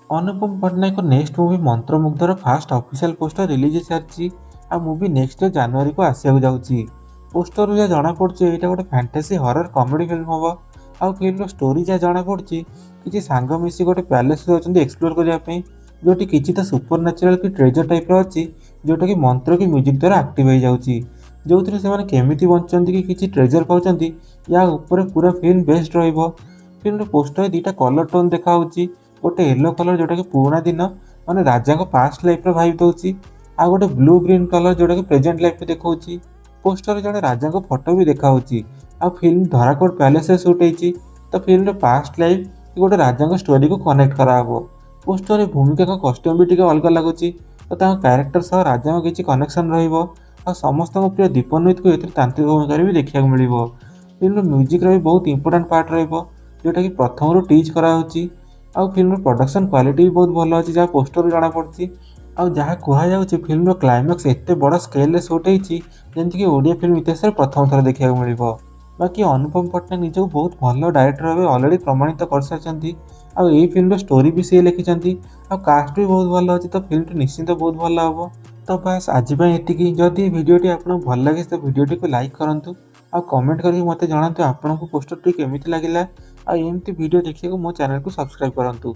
ଅନୁପମ ପଟ୍ଟନାୟକଙ୍କ next movie ମନ୍ତ୍ରମୁଗ୍ଧର first official poster release ହେଇସାରିଛି ଆଉ ମୁଭି ନେକ୍ସଟ ଇୟର ଜାନୁଆରୀକୁ ଆସିବାକୁ ଯାଉଛି। ପୋଷ୍ଟରରୁ ଯାହା ଜଣାପଡ଼ୁଛି, ଏଇଟା ଗୋଟେ ଫ୍ୟାଣ୍ଟାସି ହରର କମେଡି ଫିଲ୍ମ ହେବ। ଆଉ ଫିଲ୍ମର ଷ୍ଟୋରି ଯାହା ଜଣାପଡ଼ୁଛି, କିଛି ସାଙ୍ଗ ମିଶି ଗୋଟେ ପ୍ୟାଲେସରେ ଯାଉଛନ୍ତି ଏକ୍ସପ୍ଲୋର କରିବା ପାଇଁ, ଯେଉଁଠି କିଛି ତ ସୁପର ନ୍ୟାଚୁରାଲ କି ଟ୍ରେଜର ଟାଇପ୍ର ଅଛି, ଯେଉଁଟାକି ମନ୍ତ୍ର କି ମ୍ୟୁଜିକ୍ ଦ୍ୱାରା ଆକ୍ଟିଭ୍ ହେଇଯାଉଛି। ଯେଉଁଥିରେ ସେମାନେ କେମିତି ବଞ୍ଚନ୍ତି କି କିଛି ଟ୍ରେଜର ପାଉଛନ୍ତି, ୟା ଉପରେ ପୁରା ଫିଲ୍ମ ବେସ୍ଡ ରହିବ। ଫିଲ୍ମର ପୋଷ୍ଟରରେ ଦୁଇଟା କଲର ଟୋନ୍ ଦେଖାହେଉଛି। ଗୋଟେ ୟେଲୋ କଲର, ଯେଉଁଟାକି ପୁରୁଣା ଦିନ ମାନେ ରାଜାଙ୍କ ପାଷ୍ଟ ଲାଇଫ୍ର ଭାଇବ୍ ଦେଉଛି, ଆଉ ଗୋଟେ ବ୍ଲୁ ଗ୍ରୀନ୍ କଲର, ଯେଉଁଟାକି ପ୍ରେଜେଣ୍ଟ ଲାଇଫ୍କୁ ଦେଖାଉଛି। ପୋଷ୍ଟରରେ ଜଣେ ରାଜାଙ୍କ ଫଟୋ ବି ଦେଖାହେଉଛି। ଆଉ ଫିଲ୍ମ ଧରାକୋଟ ପ୍ୟାଲେସରେ ସୁଟ୍ ହେଇଛି, ତ ଫିଲ୍ମର ପାଷ୍ଟ ଲାଇଫ୍ କି ଗୋଟେ ରାଜାଙ୍କ ଷ୍ଟୋରିକୁ କନେକ୍ଟ କରାହେବ। ପୋଷ୍ଟରରେ ଭୂମିକାଙ୍କ କଷ୍ଟ୍ୟୁମ୍ ବି ଟିକେ ଅଲଗା ଲାଗୁଛି, ତ ତାଙ୍କ କ୍ୟାରେକ୍ଟର ସହ ରାଜାଙ୍କ କିଛି କନେକ୍ସନ୍ ରହିବ। ଆଉ ସମସ୍ତଙ୍କ ପ୍ରିୟ ଦୀପନ୍ୱିତକୁ ଏଥିରେ ତାନ୍ତ୍ରିକ ଭୂମିକାରେ ବି ଦେଖିବାକୁ ମିଳିବ। ଫିଲ୍ମର ମ୍ୟୁଜିକ୍ର ବି ବହୁତ ଇମ୍ପୋର୍ଟାଣ୍ଟ ପାର୍ଟ ରହିବ, ଯେଉଁଟାକି ପ୍ରଥମରୁ ଟିଜ୍ କରାହେଉଛି। ଆଉ ଫିଲ୍ମର ପ୍ରଡକ୍ସନ୍ କ୍ୱାଲିଟି ବି ବହୁତ ଭଲ ଅଛି, ଯାହା ପୋଷ୍ଟରରୁ ଜଣାପଡ଼ୁଛି। ଆଉ ଯାହା କୁହାଯାଉଛି, ଫିଲ୍ମର କ୍ଲାଇମାକ୍ସ ଏତେ ବଡ଼ ସ୍କେଲ୍ରେ ସୁଟ୍ ହେଇଛି, ଯେମିତିକି ଓଡ଼ିଆ ଫିଲ୍ମ ଇତିହାସରେ ପ୍ରଥମ ଥର ଦେଖିବାକୁ ମିଳିବ। ବାକି ଅନୁପମ ପଟ୍ଟନାୟକ ନିଜକୁ ବହୁତ ଭଲ ଡାଇରେକ୍ଟର ଭାବେ ଅଲରେଡ଼ି ପ୍ରମାଣିତ କରିସାରିଛନ୍ତି। ଆଉ ଏଇ ଫିଲ୍ମର ଷ୍ଟୋରି ବି ସିଏ ଲେଖିଛନ୍ତି ଆଉ କାଷ୍ଟ ବି ବହୁତ ଭଲ ଅଛି, ତ ଫିଲ୍ମଟି ନିଶ୍ଚିନ୍ତ ବହୁତ ଭଲ ହେବ। ତ ବାସ୍, ଆଜି ପାଇଁ ଏତିକି। ଯଦି ଏ ଭିଡ଼ିଓଟି ଆପଣଙ୍କୁ ଭଲ ଲାଗେ, ତ ଭିଡ଼ିଓଟିକୁ ଲାଇକ୍ କରନ୍ତୁ ଆଉ କମେଣ୍ଟ କରିକି ମୋତେ ଜଣାନ୍ତୁ ଆପଣଙ୍କୁ ପୋଷ୍ଟରଟି କେମିତି ଲାଗିଲା। ଆଉ ଏମିତି ଭିଡ଼ିଓ ଦେଖିବାକୁ ମୋ ଚ୍ୟାନେଲକୁ ସବସ୍କ୍ରାଇବ୍ କରନ୍ତୁ।